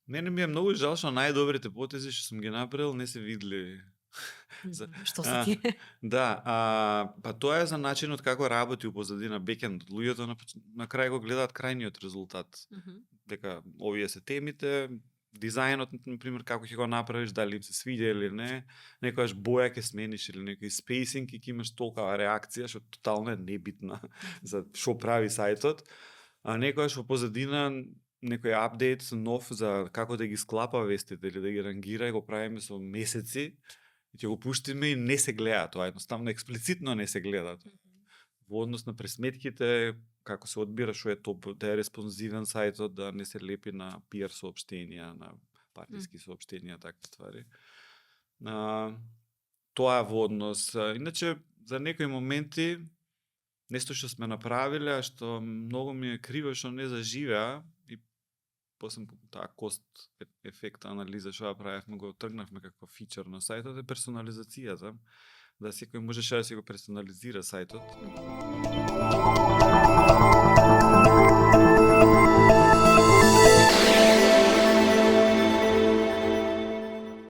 Мене ми е многу жал што најдобрите потези што сум ги направил не се видливи. Што се А, тие? да, па тоа е за начинот како работи у позадина бекенд. Луѓето на крај го гледаат крајниот резултат. Дека овие се темите, дизајнот, например, како ќе го направиш, дали им се свиѓа или не, некојаш боја ќе смениш или некој спейсинг и ќе имаш толкава реакција што тотално е небитна за што прави сајтот, а некојаш во позадина некој апдейт нов за како да ги склапа вестите или да ги рангира и го правиме со месеци и ќе го пуштиме и не се гледа тоа, едноставно експлицитно не се гледа. Во однос на пресметките, како се одбира што е топ, да е респонзивен сајтот, да не се лепи на PR соопштенија, на партиски соопштенија, такви ствари. Тоа е во однос. Иначе, за некои моменти, нешто што сме направиле, а што многу ми е криво што не заживеа, и после таа кост ефект анализа што ја правевме, го тргнавме како фичер на сајтот, е персонализацијата. Да секој можеше да си го персонализира сајтот.